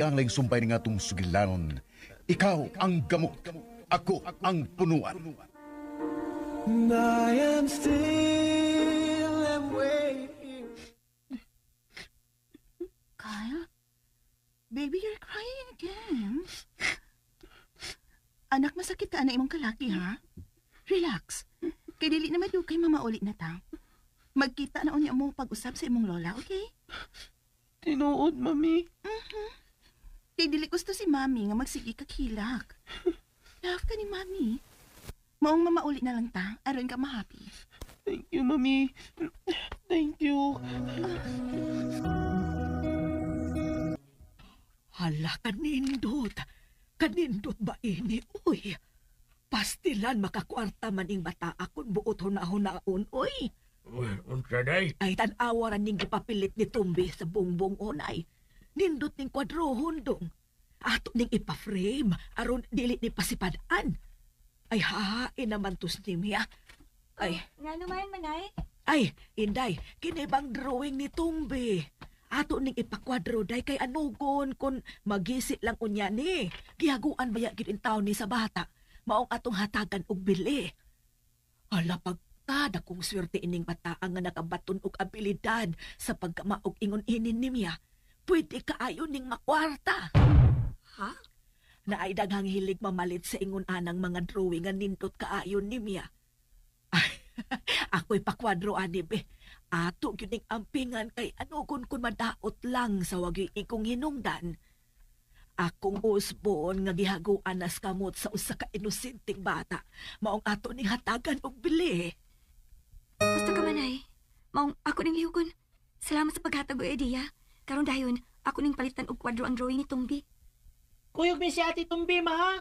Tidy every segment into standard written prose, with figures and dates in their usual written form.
Dili ang laing sumpay nga atong sugilanon. Ikaw ang gamot, ako ang punuan. And I am still am waiting. Kyle? Baby, you're crying again. Anak, masakit ka na imong kalaki, ha? Relax. Kay dili na madukay, mamauli na ta. Magkita na unya mo pag-usap sa imong lola, okay? Tinuod, Mami. Mm-hmm. Kay dili gusto si Mami nga magsige ka kilak. Love ka ni Mami. Maong mamauli na lang ta, aron ka ma-happy. Thank you, Mami. Thank you. Hala, kanindot. Kanindot ba ini? Uy, pastilan makakwarta man ing bata akon buot huna-hunaon, uy. Uy, unsa day? Ay, tan-awa ra ning gipapilit ni Tumbi sa bongbong onay. Nindot ning kwadrohon dong. Ato ning ipa-frame, aron dili ni pasipadaan. Ay, hahain naman tos ni Mia. Ay. Nga naman, Manay? Ay, Inday, kini bang drawing ni Tumbi? Ato ning ipakwadro day kay anugon kun magisi lang unya ni. Gihaguan baya gid in taon ni sa bata. Maong atong hatagan og bili. Hala, pagkada kong swerte ining bataa nga nakabaton og abilidad sa pagkamaog ingon inin ni Mia. Pwede kaayo ning makwarta. Ha? Naay daghang hilig mamalit sa ingon anang mga drawing nga nindot kaayo ni Mia. Ay, ako'y pakwadro ani be. Ato gyud ning ampingan kay anugon kun madaot lang sa wagyoy ikong hinungdan. Akong usbon nga gihaguan nas kamot sa usa ka inosenteng bata. Maong ato ning hatagan og bili. Gusto ka man ay. Maong ako ning lihugon. Salamat sa paghatag og idea. Karon dayon, ako ning palitan og kwadro ang drawing ni Tumbi. Kuyog mi si Ate Tumbi, ma ha?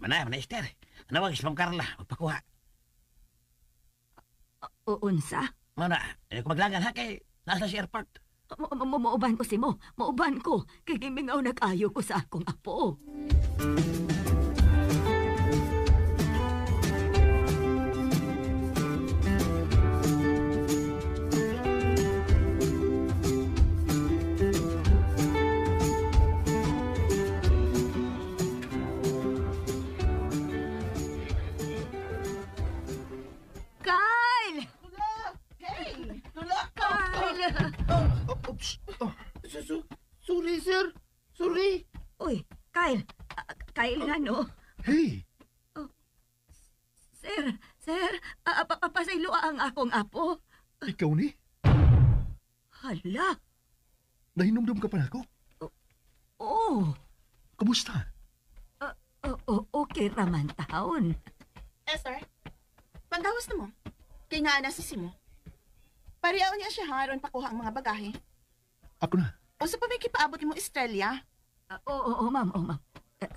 Mana, mana Esther. Nawag si Ma'am Carla, magpakuha. Unsa? Mana, ko maglangan ha kay nasa si airport. Mauban ko si mo, mauban ko. Kay gimingaw nag-ayo ko sa akong apo. Kyle! Hey! Lola! Kyle! Oops! Sorry, sir. Sorry. Uy, Kyle. Kyle nga, no? Hey! Oh. Sir, sir, papasaylo ang akong apo. Ikaw ni? Hala! Nahinumdum ka pa na ako? Oo. Kamusta? Okay raman taon. Eh, sir. Panggawas na mo. Kay nga na si Simo. Pariyaw niya siya haron pakuha ang mga bagahe. Ako na. O sa pamikipaabot mo Estrella? Oo, ma'am, oo, ma'am.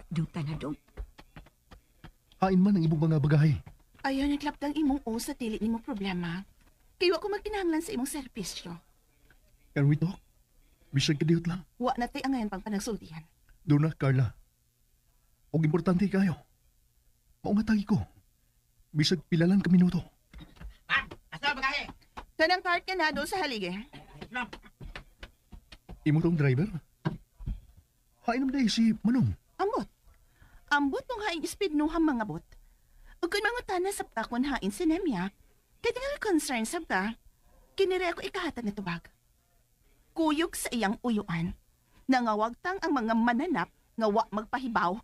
Dung ta na, dung. Hain man ang imong mga bagahe. Ayaw nagklaptang imong o sa tili nimo problema. Kay wa ko magkinahanglan sa imong serbisyo. Can we talk? Bisag kadiyot lang. Wa na tay angayan pang panagsultihan. Doon na, Carla. Og importante kayo. Maungatagi ko. Bisag pila lang ka minuto. Ma'am, asa bagahe? Tanang cart ka na doon sa haligi. Ma'am. Imo tong driver? Hain naman dahil si Manong. Ambot. Ambot mong haing speed no mga bot. Ug kun mangutana sa takon hain si Nemia, kay tingali concern sab ka, kinire ako ikahatag na tubag. Kuyog sa iyang uyuan, nangawagtang ang mga mananap nga wa magpahibaw.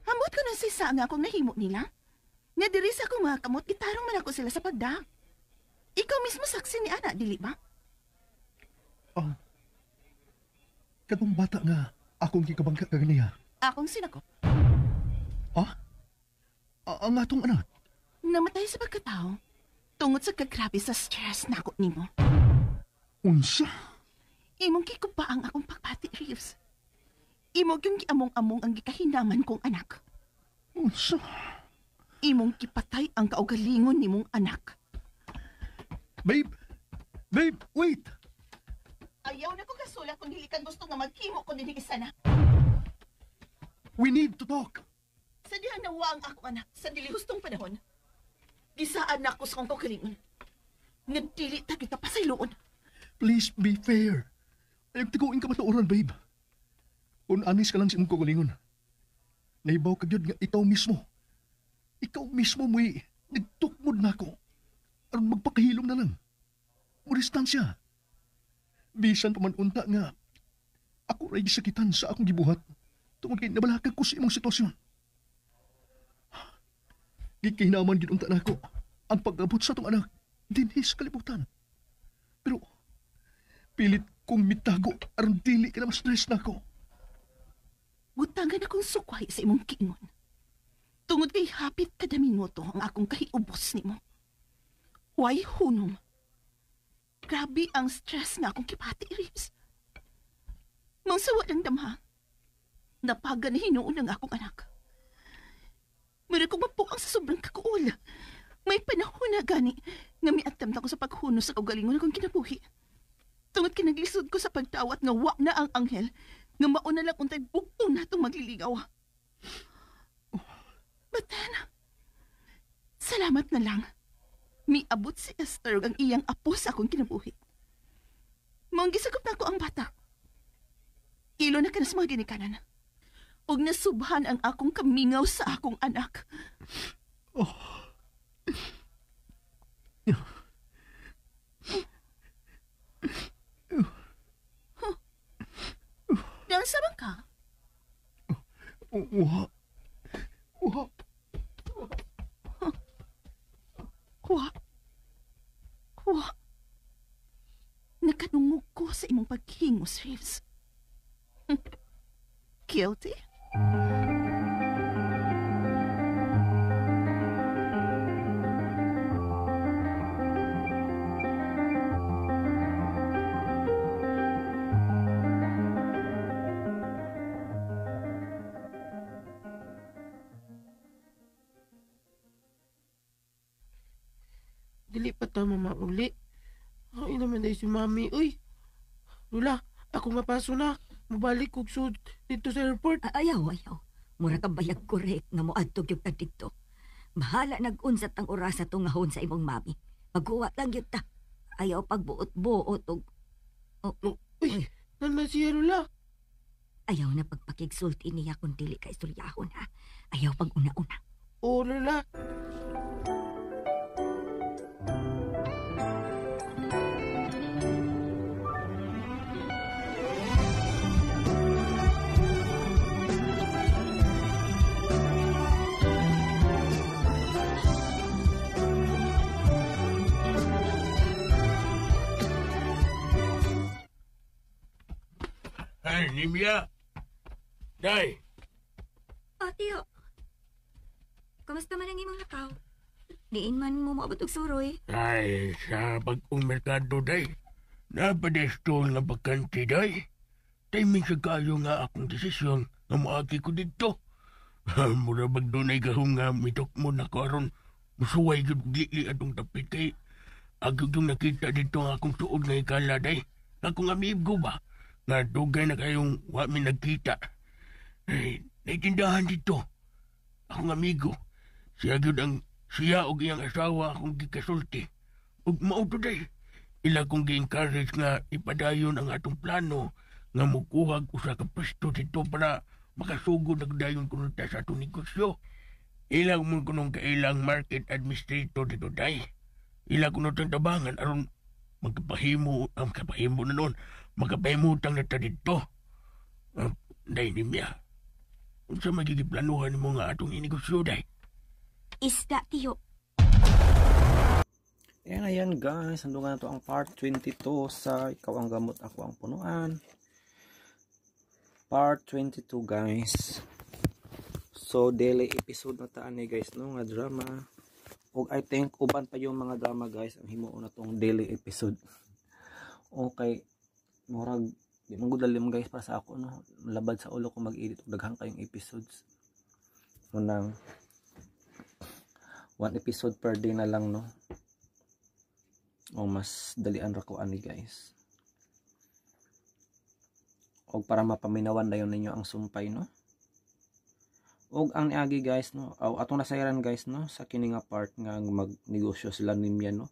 Ambot ko nang sisa nga akong nahimo nila. Nga diri sa akong mga kamot, gitarong man ako sila sa pagda. Ikaw mismo saksi ni Ana, dili ba? Oh. Katong bata nga akong gikabangka kaganiya. Akong sinakop. Ha? Ang atong anak? Namatay sa pagkatao tungod sa kagrabe sa stress nako nimo. Unsa? Imong gikuba ang akong pagpati, Reeves. Imo gyung giamong-among ang gikahinaman kong anak. Unsa? Imong gipatay ang kaugalingon nimong anak. Babe! Babe, wait! Ayaw na ko kasula kung dili ka gusto nga maghimo ko dinhi isa na. We need to talk. Sa dihang nawa ang akong anak sa dili hustong panahon. Gisaan na ako sa akong kaugalingon. Nga dili ta kita pasayloon. Please be fair. Ayaw tiguin ka matuoran, babe. Kung anis ka lang sa imong kaugalingon, naibaw ka gyud nga ikaw mismo. Ikaw mismo mo'y nagtukmod na ako. Aron magpakahilom na lang. Mo distansya. Bisan pa man unta nga, ako ray gisakitan sa akong gibuhat tungod kay nabalakag ko sa imong sitwasyon. Gikahinaman gid unta nako ang pag-abot sa atong anak dinhi sa kalibutan. Pero pilit kong mitago aron dili ka na ma-stress nako. Butangan akong sukway sa imong kiingon. Tungod kay hapit kada minuto ang akong kahiubos nimo. Way hunong. Grabe ang stress nga akong kipati, Reeves. Mangsawa lang damha. Napaga na hinuon ang akong anak. Mura kong mapuang sa sobrang kakuol. May panahon na gani nga miatam na ko sa paghunos sa kaugalingon akong kinabuhi. Tungod kay naglisod ko sa pagtawat nga wa na ang anghel nga mauna lang untay bugtong natong magliligaw. But then, salamat na lang. Miabot si Esther ug ang iyang apo sa akong kinabuhi. Maong gisakop na ako ang bata. Ilo na ka na sa mga ginikanan. Ug nasubhan ang akong kamingaw sa akong anak. Oh. Huh. Naunsa man ka? Wa. Wa. Wa. Wa. Nakadungog ko sa imong paghingos, Reeves. Guilty? Dili pa ta mamauli. Ay naman ay si mami. Uy, Lula, ako mapaso na. Mabalik kog sud dito sa airport. Ayaw, ayaw. Mura ka bayag korek nga moadto gyud ka didto. Bahala nag-unsat ang oras sa tungahon sa imong mami. Maghuwat lang gyud ta. Ayaw pagbuot-buot og oh, uy, nana siya Lula. Ayaw na pagpakigsulti niya kung dili ka istoryahon ha. Ayaw pag una-una. Oo, Lula. Ay, Nimia. Day. Oh, tiyo. Kamusta man ang imong lakaw? Diin man mo moabot og suroy. Ay, sa bagong merkado, day. Napadesto nga bakante, day. Timing sa kayo nga akong desisyon nga moagi ko dito. Mura bag dunay gahong nga mitok mo na ko aron. Musuway gyud gili atong tapit kay agyo yung nakita dito nga akong suod nga ikala, day. Akong amigo ba? Nga dugay na kayong wa mi nagkita. Ay, naitindahan dito. Akong amigo. Siya gyud ang siya og iyang asawa akong gikasulti. Ug mao to day. Ila kong gi-encourage nga ipadayon ang atong plano nga mukuhag usa ka pwesto dito para makasugod og dayon kuno ta sa atong negosyo. Ilang mo kunong kailang market administrator dito day. Ila kuno tang tabangan aron magkapahimo, ang kapahimo na noon, magkapahimutang na ta dito. Day ni Mia, unsa magiging planuhan nimo nga atong inegosyo, day? Isda, tiyo. Ayan, ayan guys, nandun na to ang part 22 sa Ikaw ang Gamot, Ako ang Punuan. Part 22 guys. So daily episode na ta ani guys no nga drama. Ug I think uban pa yung mga drama guys ang himuon na tong daily episode. Okay, murag di man gud lalim guys para sa ako no. Labad sa ulo ko mag-edit og daghan kayong episodes. Munang one episode per day na lang no. O mas dalian ra ko ani guys. Og para mapaminawan dayon ninyo ang sumpay no. Og ang niagi guys no, aw atong nasayran guys no sa kini nga part nga magnegosyo sila ni Mia no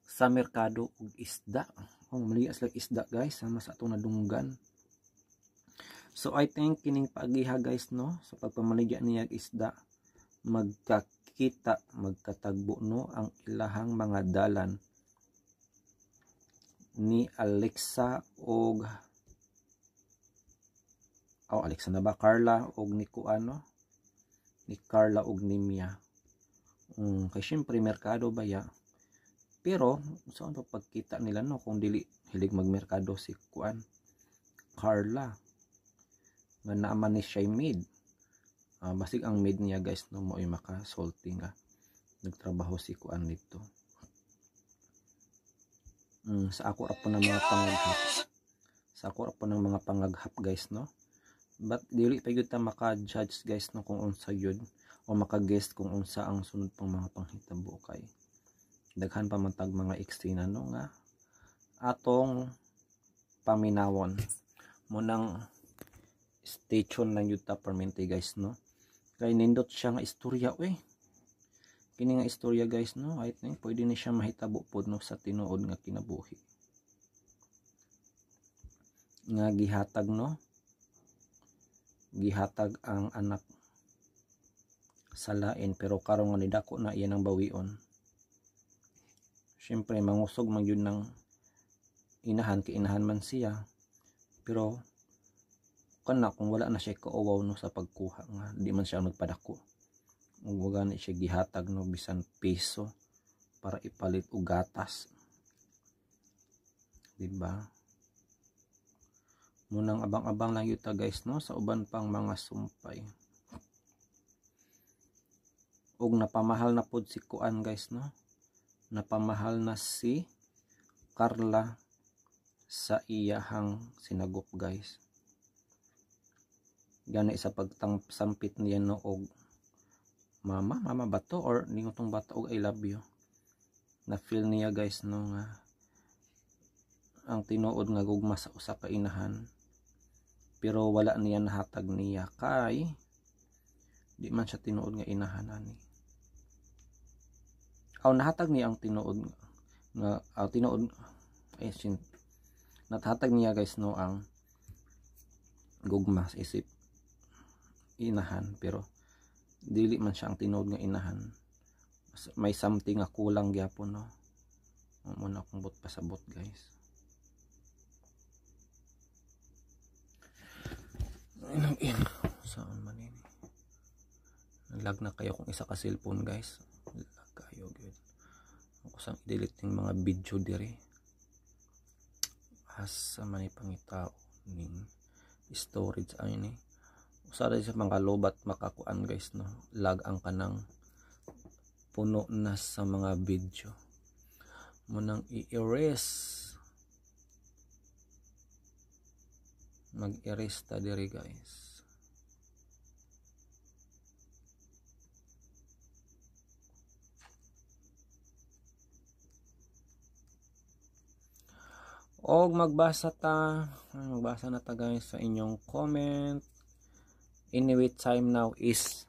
sa merkado og isda. Oh, maliya sila isda guys sama sa atong nadunggan. So I think kining paagiha guys no sa pagpamaligya niya isda, magkakita, magkatagbo no ang ilahang mga dalan ni Alexa og oh, Alexa na ba? Carla og ni kuano? Ni Carla og ni Mia. Kay syempre merkado ba ya? Pero saan pa pagkita nila no kung dili hilig magmerkado si kuan Carla nga naaman ni siya maid. Basig ang maid niya guys no mo'y makasulti nga nagtrabaho si kuan dito. Sa ako ra po ng mga pangaghap. Sa ako ra po ng mga pangaghap guys no. But dili pa gyud ta maka-judge guys no kung unsa gyud o maka-guess kung unsa ang sunod pang mga panghitabo kay daghan pa man tag mga eksena no nga atong paminawon. Munang stay tuned lang gyud ta permente guys no. Kay nindot siya nga istorya oy. Kini nga istorya guys no, I think pwede ni siya mahitabo pod no sa tinuod nga kinabuhi. Nga gihatag no, gihatag ang anak sa lain pero karon nga nidako na iyan ang bawion. Syempre mangusog man gyud ng inahan kay inahan man siya, pero kana kung wala na siya kauwaw no sa pagkuha nga di man siya nagpadako ug wa gani siya gihatag no bisan piso para ipalit og gatas, diba? Munang abang-abang lang yuta guys no sa uban pang mga sumpay. Og napamahal na pod si kuan guys no, napamahal na si Carla sa iyahang sinagop guys. Gani sa pagtangsampit niya no og mama, mama ba to or ningon tong bata og I love you. Na feel niya guys no nga ang tinuod nga gugma sa usa ka inahan, pero wala niya nahatag niya kay di man siya tinuod nga inahan ani. Aw nahatag niya ang tinuod nga aw tinuod ay sin nathatag niya guys no ang gugma sa isip inahan, pero dili man siya ang tinuod nga inahan. May something nga kulang gyapon no. Mo na akong but pasabot guys. Inang saan man ini? Naglag na kayo kung isa ka cellphone guys. Lag kayo gyud. Ako sang i-delete ning mga video diri. Asa man ipangitao ning storage ay ni. Usa ra sa mga lobat makakuan guys no. Lag ang kanang puno na sa mga video. Munang i-erase. Mag-erase ta diri guys. Og magbasa ta, magbasa na ta guys sa inyong comment. Anyway, time now is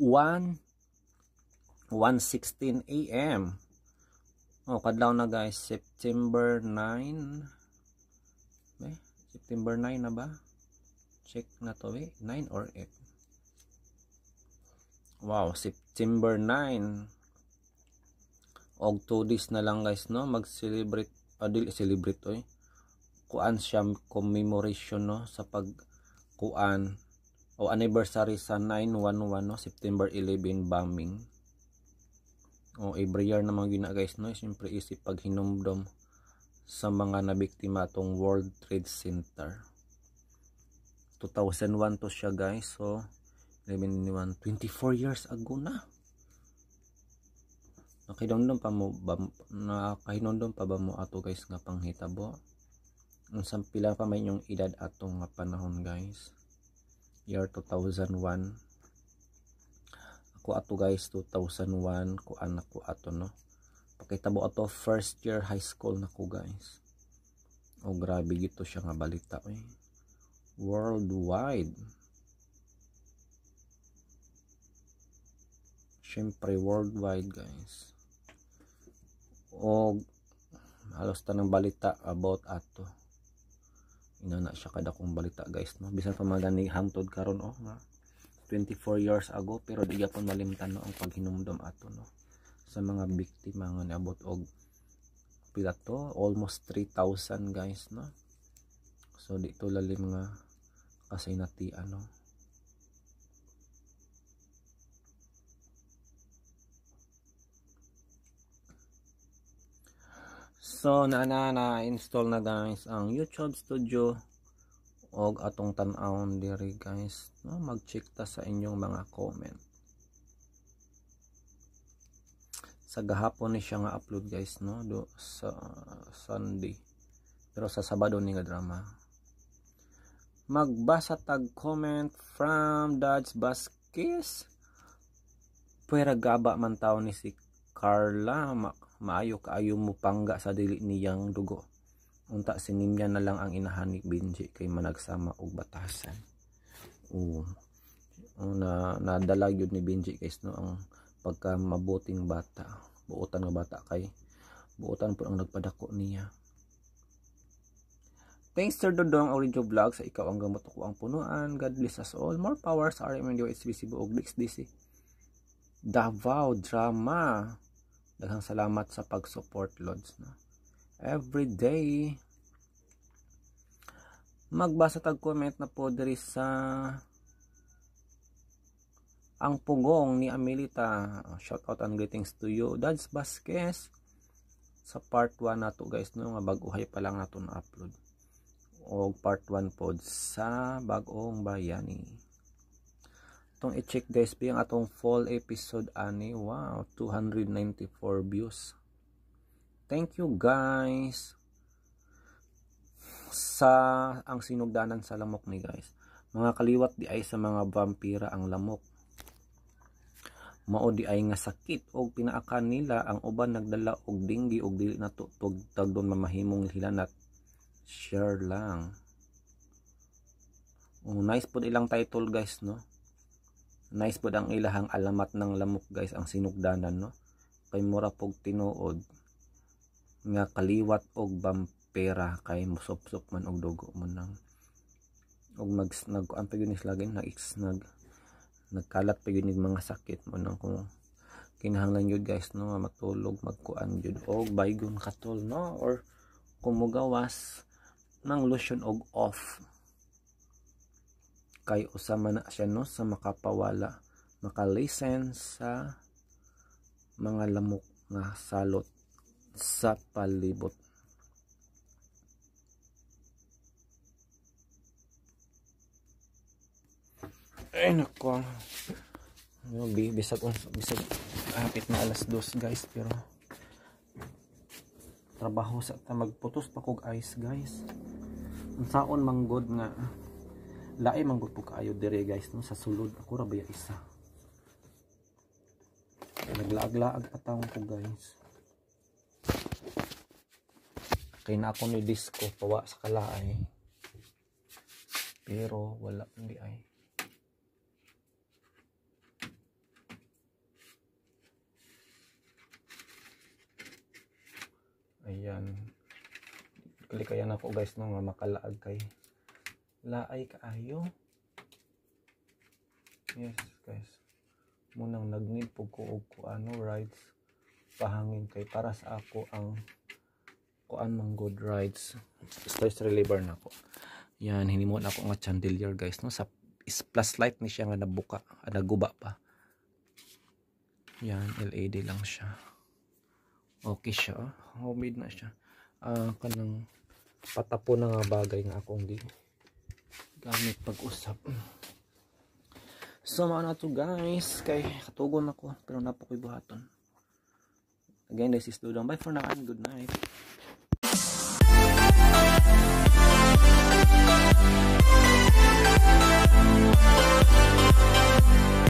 1:16 AM. Oh, kadlaw na guys, September 9. Eh, September 9 na ba? Check na to eh, 9 or 8. Wow, September 9. Og 2 days na lang guys no, mag-celebrate, dili celebrate oy. Kuan siya commemoration no sa pagkuan o anniversary sa 9/11 no, September 11 bombing. O every year naman gyud na guys no, siyempre isip paghinumdom sa mga nabiktima atong World Trade Center. 2001 to siya guys. So 11, 21, 24 years ago na. Nakahinumdum pa mo ba, nakahinumdum pa ba mo ato guys nga panghitabo? Unsang pila pa may inyong edad atong nga panahon guys? Year 2001. Ako ato guys 2001 ko anak ko ato no. Pakitabo ato first year high school na ko guys. Oh grabe gito siya nga balita eh. Worldwide. Siyempre worldwide guys. O halos tanang balita about ato. Inana siya kada kong balita guys no. Bisan pa magani hangtod karon oh nga 24 years ago pero di gyapon malimtan no ang paghinumdom ato no sa mga biktima nga niabot og pila to, almost 3,000 guys no. So di to lalim nga kasinatian no. So na install na guys ang YouTube Studio og atong tan-awon diri guys no, mag-check ta sa inyong mga comment. Sa gahapon ni siya nga upload guys no, do sa Sunday. Pero sa Sabado ni nga drama. Magbasa tag comment from Dads Vasquez. Pwera gaba man taw ni si Carla, maayo kaayo mo pangga sa dili niyang dugo. Unta si Nimya na lang ang inahan ni Benji kay managsama og batasan. Oo. Na nadala gyud ni Benji guys no ang pagka mabuting bata, buotan nga bata kay buotan po ang nagpadako niya. Thanks Sir Dodong Audio Vlog sa ikaw ang gamot ko ang punuan. God bless us all. More power sa RMNDOHBC buog DXDC. Davao Drama. Daghang salamat sa pag-support Lods no. Every day. Magbasa tag comment na po diri sa ang pugong ni Amelita. Shout out and greetings to you Dads Vasquez. Sa part 1 nato guys no, nga bag-ohay pa lang nato na-upload. Og part 1 pod sa Bag-ong Bayani. Itong i-check guys bi ang atong full episode ani. Wow, 294 views. Thank you guys sa ang sinugdanan sa lamok ni guys. Mga kaliwat di ay sa mga vampira ang lamok. Mao di ay nga sakit og pinaakan nila ang uban nagdala og dinggi og dili nato tagdon mamahimong hilanat. Share lang. Oh, nice pod ilang title guys no. Nice pod ang ilahang alamat ng lamok guys ang sinugdanan no. Kay mura pog tinuod nga kaliwat og vampira kay musop-sop man og dugo mo nang og nagkuan pa gyud ni sila nag nagkalat pa gyud mga sakit mo nang kung kinahanglan gyud guys no matulog magkuan gyud og baygon katol no, or kung mugawas ng lotion og off kay usa man na siya no sa makapawala makalesen sa mga lamok nga salot sa palibot. Ay nako. Bisag bisag hapit na alas 2 guys pero trabaho sa ta magputos pa kog ice guys. Unsaon manggod nga lae manggod pug kaayo dire guys no sa sulod ako ra baya isa. Naglaag-laag pa taon ko guys. Kay na ako ni disco pawa sa kalaay. Pero wala hindi ay. Ayan. Kalikayan ako guys no nga makalaag kay laay kaayo. Yes guys. Munang nag-need pug ko og kuano rides pahangin kay para sa ako ang kuan mang good rides. Stress reliever na ako. Yan, hinimo na ako nga chandelier guys no, sa plus light ni siya nga nabuka, naguba pa. Yan, LED lang siya. Okay siya, homemade na siya. Kanang patapon na nga bagay nga akong Gamit pag-usap. So mao na to, guys, kay katugon ako pero naa pa ko'y buhaton. Again, this is Dudong. Bye for now and good night.